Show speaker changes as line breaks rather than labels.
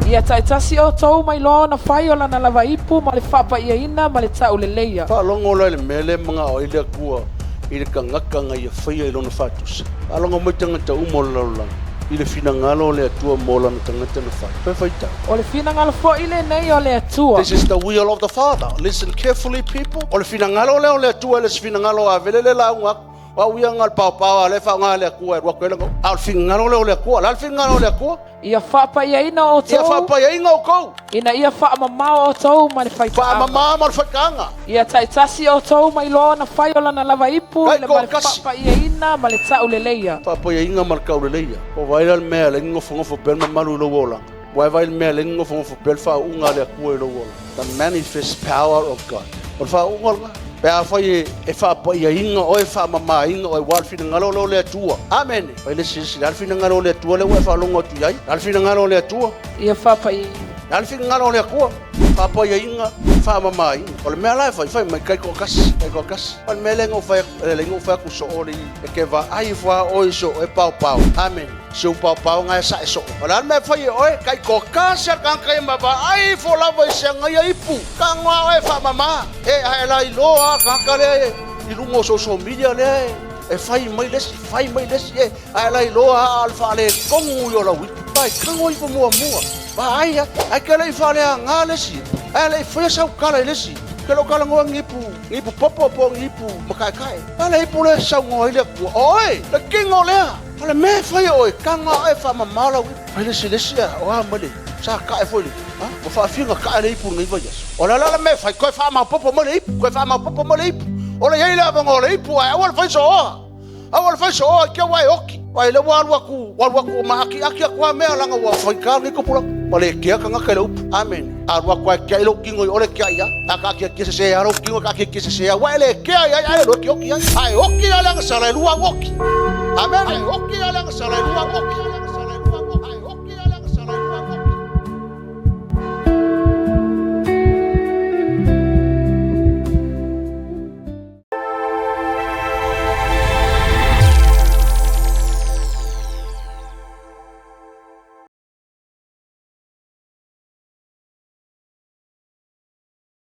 Ia ta'itasi outou ma iloa ona fai o lana lava ipu ma le fa'apaiaina ma le ta'uleleia.
Faalogo la i le mea lea e manao ai le Atua i le tagata na ia faia i lona faatusa. Faalogo mai tagata uma o le lalolagi i le finagalo o le Atua mo lana tagata na fai. Toe faitau.
O le finagalo fo'i lenei o le Atua.
This is the will of the Father. Listen carefully, people. O le finagalo lea o le Atua e le se finagalo a vele le lauga atu. O au ia na o le paopao a lea e faaaoga e le Atua e alu atu ai lana upu. A o le finagalo lea o le Atua. O le a le finagalo o le Atua?
Ia fa'apaiaina
Ia
outou.
Fa'apaiaina outou.
Ina ia fa'amamao outou ma le faitaaga.
Fa'amamā ma le faitaaga.
Ia ta'itasi outou ma iloa ona fai o lana lava ipu
Kai
i le ma le
toatasi.
Fa'apaiaina ma le ta'uleleia.
Fa'apaiaina ma le tauleleia. Po o ai la le mea e ala ai nofonofo pea le mamalu i lou olaga? Ua e vaai i le mea e ala ai nofonofo pea le faauuga a le Atua i lou olaga? The manifest power of God. O le faauuga lena. Pe afai e, e faapaiaina oe, faamamaina oe, aua o le finagalo lea o le Atua. Amene. Fai le silasila, a le finagalo o le Atua lea ua e faalogo atu i ai? A le finagalo o le Atua?
Ia fa'apaiaina.
A le finagalo o le Atua? Faapaiaina, faamamaina. O le mea la e fai, fai mai taitoatasi, taitoatasi. O le mea lea na ou fai atu, e lelei na ou fai atu soo le e te vaai ifo lava oe i so oe paopao. Amene. Si ou paopao na e sae soo. O le a le mea e fai e oe? Taitoatasi a le tagata ia ma vaai ifo lava i se agaia ipu. Tago lava oe e faamama. E ae la iloa lava le tagata lea e i luga o social media lea e e fai mai le isi, fai mai le isi, e ae la iloa lava o le faaletonu ia o lau ipu. Vai, tago ifo muamua. Vaai a, ae te le i faaleaga le isi, ae le i faia sau tala i le isi. Ke lo talanoa ni ipu, ni ipu popo po o ni ipu mataetae. A le ipu lea e saunoa ai le Atua, o oe, le tino lea. O le mea e fai e oe, tago lava oe e faamama lau ipu. Fai le isi, le isi a, o a mai le, sa tae foi le, a, ua faafia ona tae le ipu i lenei vaiaso. O le a la le mea e fai, toe faamaopoopo mai le ipu, toe faamaopoopo mai le ipu. O le i ai le avanoa o le ipu, ae aua le fai sooa. Aua le fai sooa i te i ua e oti. Ai lea ua alu atu, ua alu atu ma atiati atu lava mea leaga ua faigata lenei tupulaga. Ua le kea tagata i le upu. Amene. A alu atu lava e tiai lou tino i o le tiai lava. A taatiatia sese lava lou tino, taatiatia sese lava. Ua e le kea i ai ae le iloa e te oti ai. A e oti la le agasala e lua au oti. Amene. A e oti la le agasala e lua au oti.